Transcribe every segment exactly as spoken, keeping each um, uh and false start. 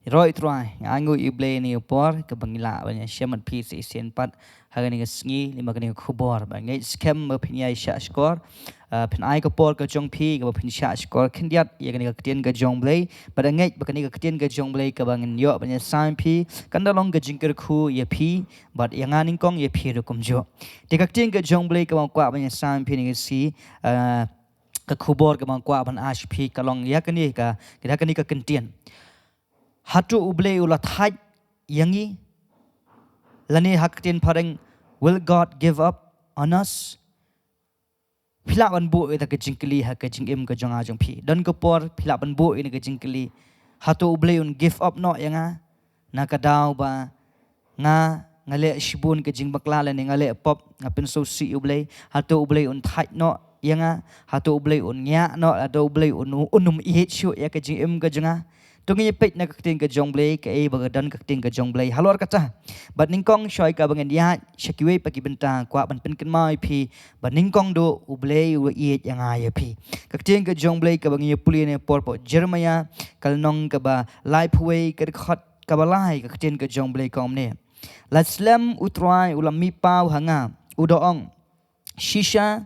Ïaroh ïa u Trai, nga ainguh ïa u Blei ïa kane ka por kaba ngi lah ban ïashem bad phi sa shisien pat ha kane ka sngi, lem bad kane ka khubor ba ngeit skhem ba phin ïai shahshkor. Ah, phin ai ka por ka jong phi kaba phin shahshkor khyndiat ïa kane ka ktien ka jong u Blei, bad nga ngeit ba kane ka ktien ka jong u Blei kaba ngin ïoh ban ïasam ïa phi kan da long ka jingkyrkhu ïa phi bad ïa nga nyngkong, ïa phi ruh kumjuh. Te ka ktien ka jong u Blei kaba nga kwah ban ïasam ïa phi ha kane ka sngi, ah, ka khubor kaba nga kwah ban ai sha phi ka long ïa kane ka, ïa kane ka kyntien. Hato u Blei u la thait ïa ngi? Lane ha ka ktien phareng, will God give up on us? Phi lah ban buh ïa ka jingkylli ha ka jingim ka jong nga jong phi. Don ka por phi lah ban buh ïa ka jingkylli, hato u Blei un give up noh ïa nga? Na ka daw ba nga, nga leh shibun ka jingbakla lane nga leh pop, nga pynsngewsih ïa u Blei, hato u Blei un thait noh ïa nga? Hato u Blei un ñiah noh? Hato u Blei un, un ym ïeit shuh ïa ka jingim ka jong nga? To ngin ïa peit na ka ktien ka jong u Blei, kaei ba ka don ka ktien ka jong u Blei halor kata. Bad nyngkong shuwa kaba ngin ïaid sha kiwei pat ki bynta, kwah ban pynkynmaw ïa phi ba nyngkong duh u Blei u ïeit ïa nga ïa phi. Ka ktien ka jong u Blei kaba ngin ïa pule ha kane ka por, hapoh Jeremaïah ka lynnong kaba laiphew wei, ka dkhot kaba lai, ka ktien ka jong u Blei ka ong kumne: La slem u Trai u la mihpaw ha nga, u da ong, shisha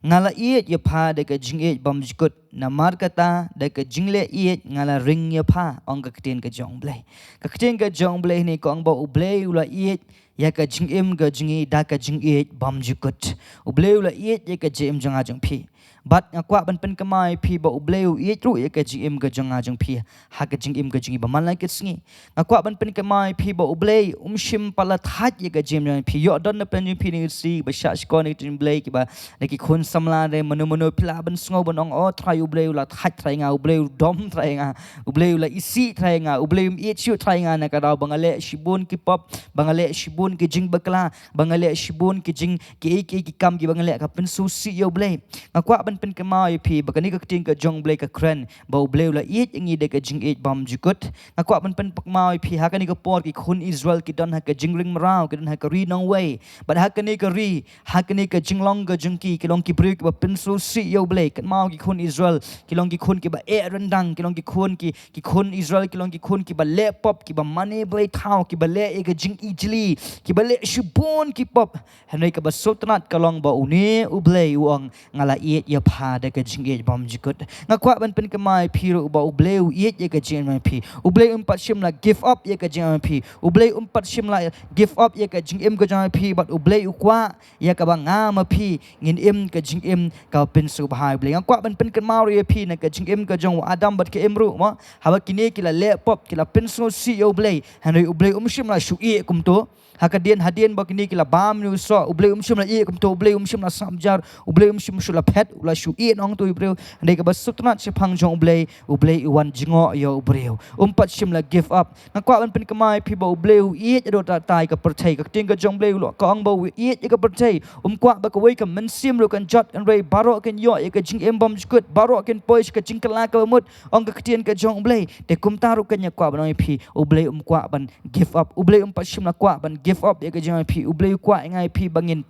nga la ïeit ïa pha da ka jingïeit bymjukut, namarkata da ka jingleh ïeit nga la ring ïa pha, ong ka ktien ka jong u Blei. Ka ktien ka jong u Blei hangne ka ong ba u Blei u la ïeit ïa ka jingim ka jong ngi da ka jingïeit bymjukut. U Blei u la ïeit ïa ka jingim jong nga jong phi. Bad nga kwah ban pynkynmaw ïa phi ba u Blei u ïeit ruh ïa ka jingim ka jong nga jong phi ha ka jingim ka jong ngi ba man la ka sngi. Nga kwah ban pynkynmaw ïa phi ba u Blei um shym pat la thait ïa ka jingim jong phi. Ïoh don na pdeng jong phi ne ka sngi ba shahshkor na ka ktien Blei, kiba na ki khun samla ne mano mano, phi lah ban sngew ban ong, o Trai, u Blei u la thait trai ïa nga, u Blei u dom trai ïa nga, u Blei u la isih trai ïa nga, u Blei um ïeit shuh trai ïa nga na ka daw ba nga leh shibun ki pop, ba nga leh shibun ki jingbakla, ba nga leh shibun ki jing, kiei kiei ki kam kiba nga leh ka pynsngewsih ïa u Blei. Nga kwah ban pynkynmaw ïa phi ba kane ka ktien ka jong u Blei ka kren ba u Blei u la ïeit ïa ngi da ka jingïeit bymjukut. Nga kwah ban pynkynmaw ïa phi, ha kane ka por ki khun Israel ki don ha ka jingring mraw, ki don ha ka ri nongwei. Bad ha kane ka ri, ha kane ka jinglong ka jong ki, ki long ki briew kiba pynsngewsih ïa u Blei. Kynmaw, ki khun Israel ki long ki khun kiba eh ryndang, ki long ki khun ki, ki khun Israel ki long ki khun kiba leh pop, kiba mane blei thaw, kiba leh ïa ka jingijli, kiba leh shibun ki pop. Hynrei kaba sngewtynnat ka long ba une u Blei u ong, nga la ïeit ïa pha da ka jingïeit bymjukut. Nga kwah ban pynkynmaw ïa phi ruh ba u Blei u ïeit ïa ka jingim jong phi. U Blei um pat shym la give up ïa ka jingim jong phi. U Blei um pat shym la give up ïa ka jingim ka jong phi, bad u Blei u kwah ïa kaba nga ma phi ngin im ka jingim kaba pynsngewbha ïa u Blei. Nga kwah ban pynkynmaw ruh ïa phi na ka jingim ka jong u Adam bad ka Im ruh, mo. Haba kine ki la leh pop, ki la pynsngewsih ïa u Blei, hynrei u Blei um shym la shu ïeh kumto. Ha ka dien hadien ba kine ki la bam ïa u soh, u Blei um shym la ïeh kumto, u Blei um shym la sngap jar, u Blei um shym shu la phet, u la shu ïeh nongto ïa u briew. Hynrei kaba sngewtynnat shaphang jong u Blei, u Blei u wan jngoh ïa u briew. Um pat shym la give up. Nga kwah ban pynkynmaw ïa phi ba u Blei u ïeit haduh katta ïa ka pyrthei. Ka ktien ka jong u Blei u la, ka ong ba u ïeit ïa ka pyrthei. Um kwah ba kawei ka mynsiem ruh kan jot, hynrei baroh kin ïoh ïa ka jingim bymjukut, baroh kin poi sha ka jingkylla kaba mut, ong ka ktien ka jong u Blei. Te kumta ruh kan ïa kwah ban ong ïa phi, u Blei um kwah ban give up. U Blei um pat shym la kwah ban give up ïa ka jingim jong phi. U Blei u kwah ïa nga ïa phi ba ngin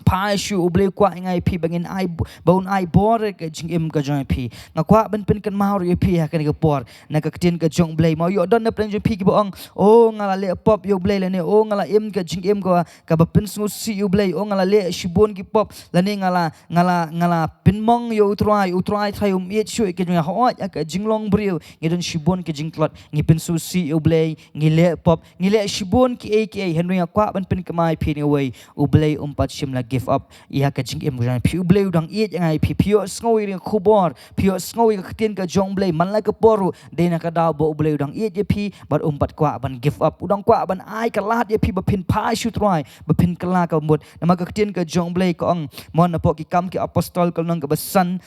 phai shuh. U Blei u kwah ïa nga ïa phi ba ngin ai, ba un ai bor ïa ka jingim ka jong phi. Nga kwah ban pynkynmaw ruh ïa phi ha kane ka por na ka ktien ka jong u Blei. Mo, ïoh don na pdeng jong phi kiba ong, o nga la leh pop ïa u Blei, lane o nga la im ka jingim ka, kaba pynsngewsih ïa u Blei, o nga la leh shibun ki pop, lane nga la, nga la, nga la pynmong ïa u Trai, u Trai, Trai um ïeit shuh ïa ka jingim. Hooid, ha ka jinglong briew ngi don shibun ki jingtlot, ngi pynsngewsih ïa u Blei, ngi leh pop, ngi leh shibun kiei kiei. Hynrei nga kwah ban pynkynmaw ïa phi ne wei, u Blei um pat shym la give up ïa ka jingim ka jong phi. U Blei u dang ïeit ïa nga ïa phi. Phi ïohsngew ïa ka khubor, phi ïohsngew ïa ka ktien ka jong u Blei man la ka por ruh, dei na ka daw ba u Blei u dang ïeit ïa phi, bad um pat kwah ban give up. U dang kwah ban ai ka lad ïa phi ba phin phai sha u Trai, ba phin kylla kaba mut. Namar ka ktien ka jong u Blei ka ong, mo, napoh Ki Kam ki Apostol ka lynnong kaba san,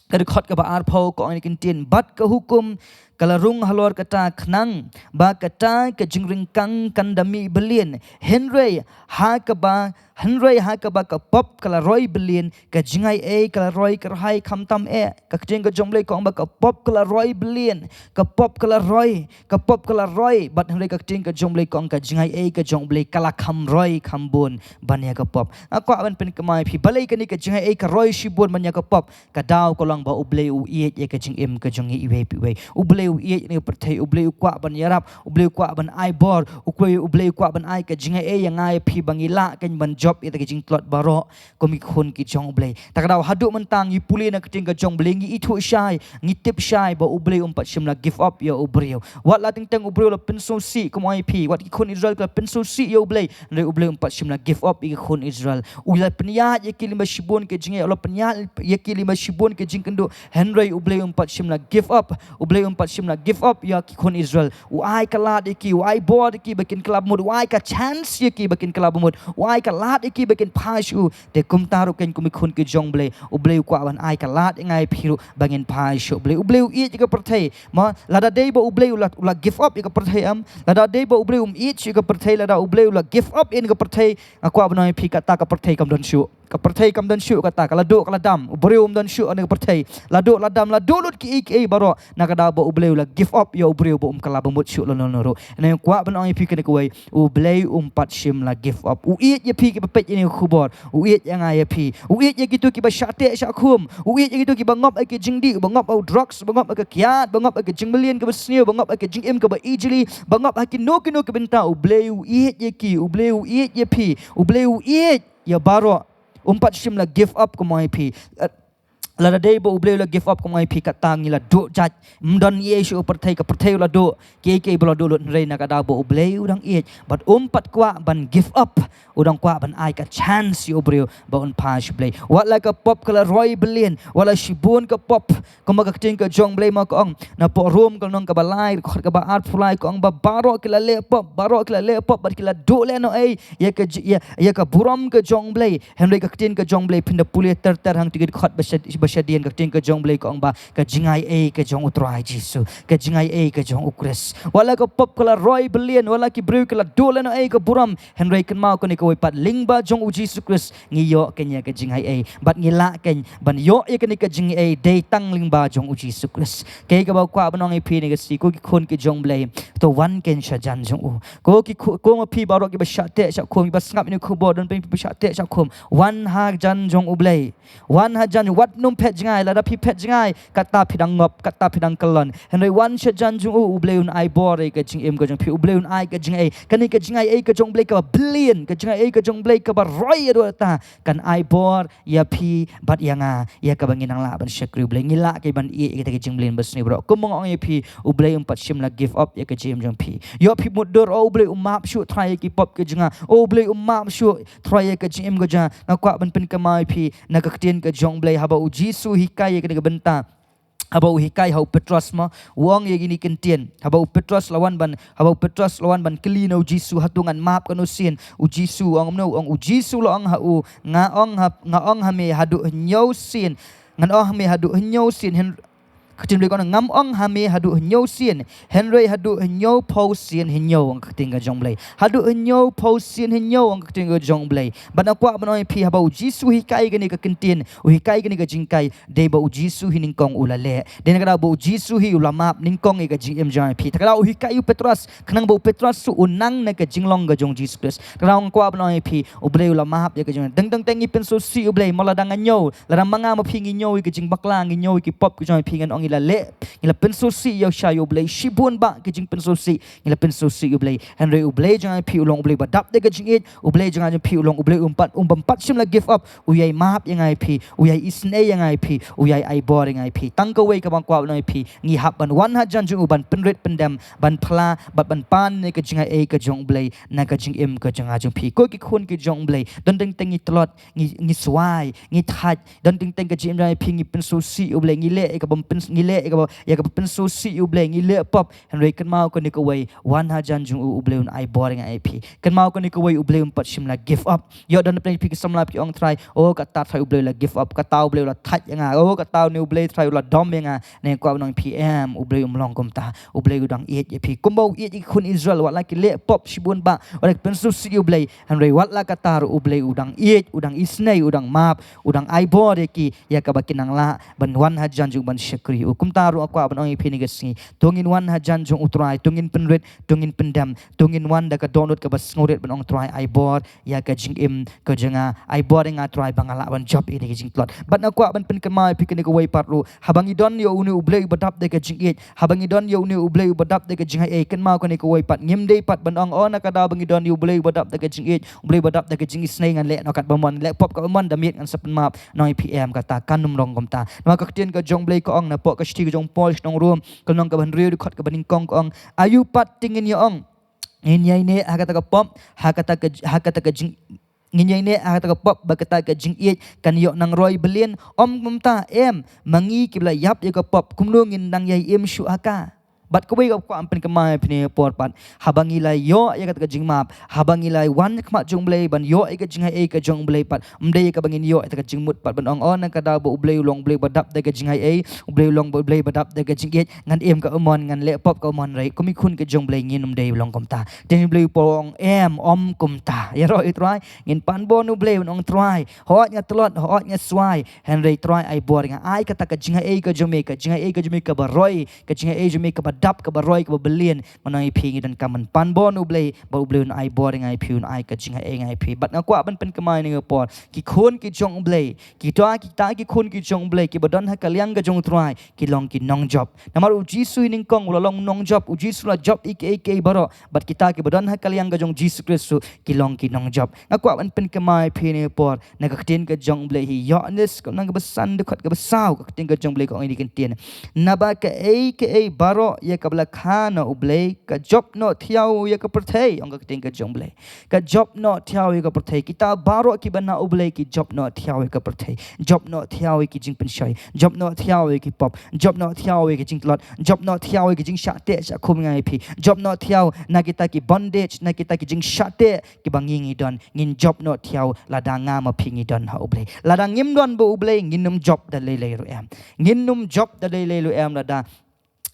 ka dkhot kaba arphew, ka ong ïa kane ka ktien: Bad ka hukum ka la rung halor kata khnang ba kata ka jingryngkang kan da mih byllian. Hynrei ha kaba, hynrei ha kaba ka pop ka la roi byllian, ka jingaiei ka la roi kyrhai khamtam eh. Ka ktien ka jong u Blei ka ong ba ka pop ka la roi byllian, ka pop ka la roi, ka pop ka la roi. Bad hynrei ka ktien ka jong u Blei ka ong ka jingaiei ka jong u Blei ka la kham roi kham bun ban ïa ka pop. Nga kwah ban pynkynmaw ïa phi, balei kane ka jingaiei ka roi shibun ban ïa ka pop? Ka daw ka long ba u Blei u ïeit ïa ka jingim ka jong ngi iwei pa iwei. U Blei u ïeit ïa ka pyrthei, U Blei u kwah ban ïarap, U Blei u kwah ban ai bor, U Blei, U Blei u kwah ban ai ka jingai ei ïa nga ïa phi ba ngi lah kein ban jop ïa ka jingtlot baroh kum ki khun ki jong U Blei. Ta ka daw haduh mynta ngi pule na ka ktien ka jong U Blei, ngi ithuh shai, ngi tip shai ba U Blei um pat shym la give up ïa u briew. Wat la teng teng u briew la pynsngewsih, kum u ong ïa phi, wat ki khun Israel ki la pynsngewsih ïa U Blei, hynrei U Blei um pat shym la give up ïa ki khun Israel. U la pynïaid ïa ki lyngba shibun ki jingeh, u la pynïaid ïa ki lyngba shibun ki jingkynduh, hynrei U Blei um pat shym la give up. U Blei um pat shym la give up ïa ki khun Israel. U ai ka lad ïa ki, u ai bor ïa ki ba kin kylla bamut, u ai ka chance ïa ki ba kin kylla bamut, u ai ka lad ïa ki ba kin phai sha u. Te kumta ruh kein kum ki khun ki jong U Blei, U Blei u kwah ban ai ka lad ïa nga ïa phi ruh ba ngin phai sha U Blei. U Blei u ïeit ïa ka pyrthei. Ma, lada dei ba U Blei u la, u la give up ïa ka pyrthei em, lada dei ba U Blei um ïeit shuh ïa ka pyrthei, lada U Blei u la give up ïa ka pyrthei, nga kwah ban ong ïa phi, kata ka pyrthei kam don shuh. Ka pyrthei kam don shuh kata, ka la duh ka la dam. U briew um don shuh ha kane ka pyrthei. La duh la dam, la duh lut kiei kiei baroh, na ka daw ba U Blei u la give up ïa u briew ba um kylla bamut shuh lano lano ruh. Nga kwah ban ong ïa phi kane kawei, U Blei um pat shym la give up. U ïeit ïa phi kiba peit ïa kane ka khubor. U ïeit ïa nga ïa phi. U ïeit ïa kito kiba shah teh shah khum. U ïeit ïa kito kiba ngop ha ki jingdih, ba ngop ha u drugs, ba ngop ha ka kiad, ba ngop ha ka jingmlien kaba sniew, ba ngop ha ka jingim kaba ijli, ba ngop ha kino kino ki bynta. U Blei u ïeit ïa ki, U Blei u ïeit ïa phi, U Blei u ïeit ïa baroh. Um pat shym la give up, kum u ong ïa phi. Eh, lada dei ba U Blei u la give up, kum u ong ïa phi, kata ngi la duh jait. Ym don ei ei shuh ha ka pyrthei, ka pyrthei u la duh. Kiei kiei ba la duh lut, hynrei na ka daw ba U Blei u dang ïeit, bad um pat kwah ban give up. U dang kwah ban ai ka chance ïa u briew ba un phai sha U Blei. Wat la ka pop ka la roi byllian, wat la shibun ka pop, kumba ka ktien ka jong U Blei ma ka ong, na pdeng Rom ka lynnong kaba lai, dkhot kaba arphew lai, ka ong ba baroh ki la leh pop, baroh ki la leh pop, bad ki la duh lehnohei ïa ka ji-, ïa, ïa ka burom ka jong U Blei. Hynrei ka ktien ka jong U Blei, phin da pule ter ter hangto ki dkhot ba sha-, ba shadien, ka ktien ka jong U Blei ka ong ba ka jingai ei ka jong U Trai Jisu, ka jingai ei ka jong U Khrist. Wat la ka pop ka la roi byllian, wat la ki briew ki la duh lehnohei ka burom, hynrei kynmaw kane kawei, pat lyngba jong U Jisu Khrist ngi ïoh kein ïa ka jingai ei, bad ngi lah kein ban ïoh ïa kane ka jingai ei dei tang lyngba jong U Jisu Khrist. Kaei kaba kwah ban ong ïa phi kane ka sngi, ko ki khun ki jong U Blei, to wan kein sha jan jong u. Ko ki khu-, ko ma phi baroh kiba shah teh shah khum, kiba sngap ïa kane ka khubor, don phi ba shah teh shah khum, wan ha jan jong U Blei. Wan ha jan, wat nym phet jngai. Lada phi phet jngai, kata phi dang ngop, kata phi dang kyllon. Hynrei wan sha jan jong u, U Blei un ai bor ïa ka jingim ka jong phi, U Blei un ai ka jingai ei. Kane ka jingai ei ka jong U Blei kaba byllian, ka jingai ei ka jong U Blei kaba roi ïa u ta, kan ai bor ïa phi bad ïa nga, ïa kaba ngin nang lah ban shakri U Blei. Ngi lah kein ban ïeit ïa kita ki jingbyllian basniew baroh. Kumba nga ong ïa phi, U Blei um pat shym la give up ïa ka jingim jong phi. Ïoh phi mutdur, oh U Blei um map shuh, Trai, ïa ki pop ki jong nga. Oh U Blei um map shuh, Trai, ïa ka jingim ka jong nga. Nga kwah ban pynkynmaw ïa phi na ka ktien ka jong U Blei, haba U Jisu u hikai ïa kane ka bynta, haba u hikai ha u Petros mo, u ong ïa kine ki ktien. Haba u Petros la wan ban, haba u Petros la wan ban kylli na U Jisu, hato ngan map katno sien? U Jisu u ong kumno? U ong, U Jisu la ong ha u, nga ong ha, nga ong ha me, haduh hynñiew sien. Ngan ong ha me haduh hynñiew sien, hyn-, ka ktien U Blei ka ong, ngam ong ha me haduh hynñiew sien, hynrei haduh hynñiewphew sien hynñiew, ong ka ktien ka jong U Blei. Haduh hynñiewphew sien hynñiew, ong ka ktien ka jong U Blei. Bad nga kwah ban ong ïa phi, haba U Jisu u hikai kane ka ktien, u hikai kane ka jinghikai, dei ba U Jisu hi nyngkong u la leh. Dei na ka daw ba U Jisu hi u la map nyngkong ïa ka jingim jong nga ïa phi. Ta ka daw u hikai ïa u Petros, khnang ba u Petros ruh u nang na ka jinglong ka jong U Jisu Khrist. Ta ka daw nga kwah ban ong ïa phi, U Blei u la map ïa ka jingim. Dang dang teng ngi pynsngewsih U Blei, mo lada nga ñiew, lada ma nga ma phi ngi ñiew ïa ka jingbakla, ngi ñiew ïa ki pop ka jong nga ïa phi, ngan ong ngi la leh, ngi la pynsngewsih ïa u shai U Blei, shibun bah ki jingpynsngewsih ngi la pynsngewsih U Blei. Hynrei U Blei jong nga ïa phi u long U Blei ba dap da ka jingïeit, U Blei jong nga jong phi u long U Blei um pat, um bym pat shym la give up, u ïai map ïa nga ïa phi, u ïai isynei ïa nga ïa phi, u ïai ai bor ïa nga ïa phi. Tang kawei kaba nga kwah ban ong ïa phi, ngi hap ban wan ha jan jong u ban pynrit pyndem, ban phla, bad ban pan ïa ka jingai ei ka jong U Blei na ka jingim ka jong nga jong phi. Ko ki khun ki jong U Blei, don teng teng ngi tlot, ngi, ngi swai, ngi thait, don teng teng ka jingim jong nga ïa phi ngi pynsngewsih U Blei, ngi leh ïa kaba pyn-, ngi leh ïa kaba, ïa kaba pynsngewsih U Blei, ngi leh pop. Hynrei kynmaw kane kawei, wan ha jan jong u, U Blei un ai bor ïa nga ïa phi. Kynmaw kane kawei, U Blei um pat shym la give up. Ïoh don pdeng phi ki samla phi ong, Trai, oh kata Trai U Blei u la give up, kata U Blei u la thait ïa nga, oh kata une U Blei Trai u la dom ïa nga. Nga kwah ban ong ïa phi, em, U Blei um long kumta. U Blei u dang ïeit ïa phi. Kumba u ïeit ïa ki khun Israel, wat la ki leh pop shibun bah, wat la ki pynsngewsih U Blei, hynrei wat la kata ruh U Blei u dang ïeit, u dang isynei, u dang map, u dang ai bor ïa ki, ïa kaba kin nang lah ban wan ha jan jong u ban shakri. U kumta ruh nga kwah ban ong ïa phi kane ka sngi, to ngin wan hajan jong U Trai, to ngin pynrit, to ngin pyndem, to ngin wan da ka dohnud kaba sngewrit ban ong, Trai, ai bor ïa ka jingim ka jong nga, ai bor ïa nga Trai ba nga lah ban jop ïa kane ka jingtlot. Bad nga kwah ban pynkynmaw ïa phi kane kawei pat ruh, haba ngi don ïa une U Blei uba dap da ka jingïeit, haba ngi don ïa une U Blei uba dap da ka jingaiei, kynmaw kane kawei pat, ngim dei pat ban ong, oh, na ka daw ba ngi don ïa U Blei uba dap da ka jingïeit, U Blei uba dap da ka jingisynei, ngan leh noh katba mon, leh pop katba mon, da miet ngan sa pynmap. Nongïalam, kata kan ym long kumta. Namar ka ktien ka jong U Blei ka ong, napoh ka shithi ka jong u Paul sha ki nong Rom, ka lynnong kaba hynriew, dkhot kaba nyngkong, ka ong, aïu pat te ngin ïa ong, ngin ïaineh ha kata ka pop, ha kata ka, ha kata ka jing, ngin ïaineh ha kata ka pop ba kata ka jingïeit kan ïoh nang roi bylliah? Ym kumta, em, ma ngi kiba la ïap ïa ka pop, kumno ngin nang ïai im shuh ha ka? Bad kawei kaba kwah ban pynkynmaw ïa phi kane ka por pat, haba ngi la ïoh ïa kata ka jingmap, haba ngi la wan ha khmat jong U Blei ban ïoh ïa ka jingaiei ka jong U Blei pat, ym dei ïa kaba ngin ïoh ïa kata ka jingmut pat ban ong, oh, na ka daw ba U Blei u long U Blei uba dap da ka jingaiei, U Blei u long U Blei uba dap da ka jingïeit, ngan im katba mon, ngan leh pop katba mon. Hynrei kum ki khun ki jong U Blei, ngin ym dei ban long kumta. Te U Blei u ong, em, ym kumta. Ïaroh ïa U Trai, ngin pan bor na U Blei, ban ong, Trai, hooid nga tlot, hooid nga swai, hynrei Trai, ai bor ïa nga, ai kata ka jingaiei ka jong me, ka jingaiei ka jong me kaba roi, ka jingaiei jong me kaba dap, kaba roi, kaba bylliah. Ngan ong ïa phi, ngi donkam ban pan bor na U Blei, ba U Blei un ai bor ïa nga ïa phi, un ai ka jingaiei ïa nga ïa phi. Bad nga kwah ban pynkynmaw ïa phi kane ka por, ki khun ki jong U Blei, kita, kita ki khun ki jong U Blei kiba don ha ka liang ka jong U Trai, ki long ki nongjop. Namar U Jisu hi nyngkong u la long nongjop, U Jisu u la jop ïa kiei kiei baroh. Bad kita kiba don ha ka liang ka jong U Jisu Khrist ruh ki long ki nongjop. Nga kwah ban pynkynmaw ïa phi kane ka por, na ka ktien ka jong U Blei ha Ïoannis ka lynnong kaba san, dkhot kaba saw, ka ktien ka jong U Blei ka ong ïa kane ka ktien, naba kaei kaei baroh ïa kaba la kha na U Blei ka jop noh thiaw ïa ka pyrthei, ong ka ktien ka jong U Blei. Ka jop noh thiaw ïa ka pyrthei. Kita baroh kiba na U Blei ki jop noh thiaw ïa ka pyrthei. Jop noh thiaw ïa ki jingpynshoi. Jop noh thiaw ïa ki pop. Jop noh thiaw ïa ki jingtlot. Jop noh thiaw ïa ki jingshah teh shah khum ïa nga ïa phi. Jop noh thiaw na kita ki bondage, na kita ki jingshah teh kiba ngi ngi don. Ngin jop noh thiaw lada nga ma phi ngi don ha U Blei. Lada ngim don bad U Blei, ngin ym jop da lei lei ruh em. Ngin ym jop da lei lei ruh em lada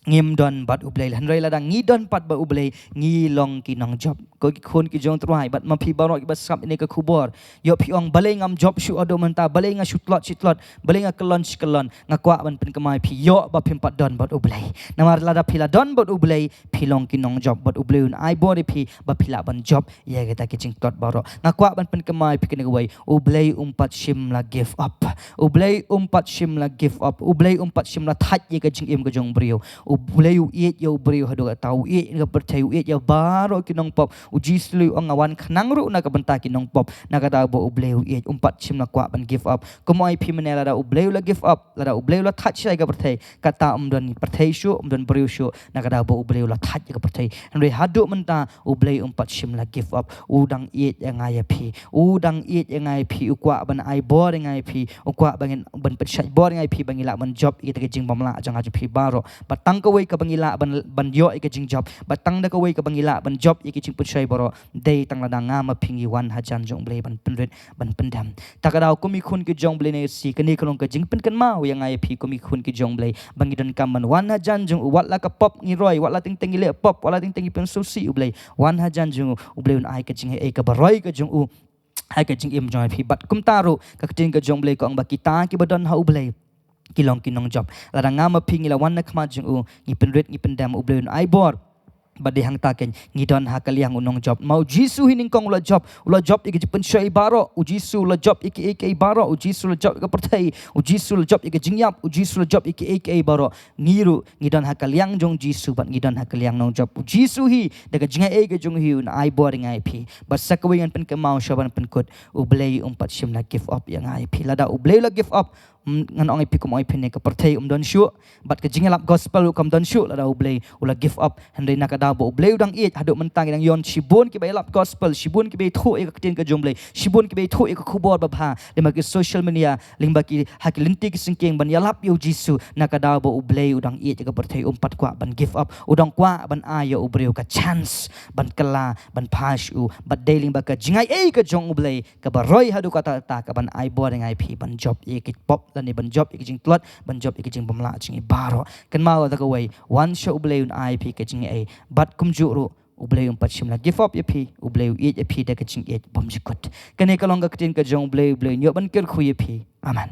ngim don bad U Blei. Hynrei lada ngi don pat bad U Blei, ngi long ki nongjop. Ko ki khun ki jong U Trai, bad ma phi baroh kiba sngap ïa kane ka khubor, ïoh phi ong, balei ngam jop shuh haduh mynta, balei nga shu tlot shi tlot, balei nga kyllon shi kyllon. Nga kwah ban pynkynmaw ïa phi, ïoh ba phim pat don bad U Blei. Namar lada phi la don bad U Blei, phi long ki nongjop, bad U Blei un ai bor ïa phi ba phi lah ban jop ïa kita ki jingtlot baroh. Nga kwah ban pynkynmaw ïa phi kane kawei, U Blei um pat shym la give up. U Blei um pat shym la give up. U Blei um pat shym la thait ïa ka jingim ka jong u briew. U Blei u ïeit ïa u briew haduh katta, u ïeit ïa ka pyrthei, u ïeit ïa baroh ki nongpop. U Jisu u ong, nga wan khnang ruh na ka bynta ki nongpop. Na ka daw ba U Blei u ïeit, um pat shym la kwah ban give up. Kumno ïa phi mynne, lada U Blei u la give up, lada U Blei u la thait sha ka pyrthei, kata um don pyrthei shuh, um don briew shuh, na ka daw ba U Blei u la thait ïa ka pyrthei. Hynrei haduh mynta U Blei um pat shym la give up. U dang ïeit ïa nga ïa phi. U dang ïeit ïa nga ïa phi. U kwah ban ai bor ïa nga ïa phi. U kwah ban, ban pynshait bor ïa nga ïa phi, ba ngi lah ban jop ïa kita ki jingbymlah jong nga jong phi baroh. Bad tang kawei kaba ngi lah ban, ban ïoh ïa ka jingjop. Bad tang da kawei kaba ngi lah ban jop ïa ki jingpynshoi baroh, dei tang lada nga ma phi ngi wan hajan jong U Blei ban pynrit, ban pyndem. Ta ka daw kum ki khun ki jong U Blei, kane ka sngi, kane ka long ka jingpynkynmaw ïa nga ïa phi kum ki khun ki jong U Blei, ba ngi donkam ban wan hajan jong u, wat la ka pop ngi roi, wat la teng teng ngi leh pop, wat la teng teng ngi pynsngewsih, U Blei, wan hajan jong u, U Blei un ai ka jingaiei kaba roi ka jong u ha ka jingim jong nga ïa phi. Bad kumta ruh ka ktien ka jong U Blei ka ong ba kita kiba don ha U Blei ki long ki nongjop. Lada nga ma phi ngi la wan na khmat jong u, ngi pynrit, ngi pyndem, U Blei un ai bor. Bad dei hangta keiñ ngi don ha ka liang u nongjop. Ma U Jisu hi nyngkong u la jop, u la jop ïa ki jingpynshoi baroh, U Jisu u la jop ïa kiei kiei baroh, U Jisu u la jop ïa ka pyrthei, U Jisu u la jop ïa ka jingïap, U Jisu u la jop ïa kiei kiei baroh. Ngi ruh ngi don ha ka liang jong U Jisu bad ngi don ha ka liang nongjop. U Jisu hi da ka jingaiei ka jong u hi un ai bor ïa nga ïa phi. Bad sa kawei ngan pynkynmaw sha ban pynkut, U Blei um pat shym la give up ïa nga ïa phi. Lada U Blei u la give up, mm, ngan ong ïa phi, kum ong ïa phi, ne ka pyrthei um don shuh, bad ka jingïalap gospel ruh kam don shuh lada U Blei u la give up. Hynrei na ka daw ba U Blei u dang ïeit, haduh mynta ngi dang ïoh shibun kiba ïalap gospel, shibun kiba ïathuh ïa ka ktien ka jong U Blei, shibun kiba ïathuh ïa ka khubor babha lyngba ki social media, lyngba ki, ha ki lynti ki syngkien ban ïalap ïa U Jisu. Na ka daw ba U Blei u dang ïeit ïa ka pyrthei, um pat kwah ban give up. U dang kwah ban ai ïa u briew ka chance ban kylla, ban phai sha u. Bad dei lyngba ka jingaiei ka jong U Blei kaba roi haduh katta katta, kaban ai bor ïa nga ïa phi ban jop ïa ki pop lane ban jop ïa ki jingtlot, ban jop ïa ki jingbymlah jong ngi baroh. Kynmaw da kawei, wan sha U Blei un ai ïa phi ka jingaiei. Bad kumjuh ruh, U Blei um pat shym la give up ïa phi. U Blei u ïeit ïa phi da ka jingïeit bymjukut. Kane ka long ka ktien ka jong U Blei. U Blei un ïoh ban kyrkhu ïa phi. Amen.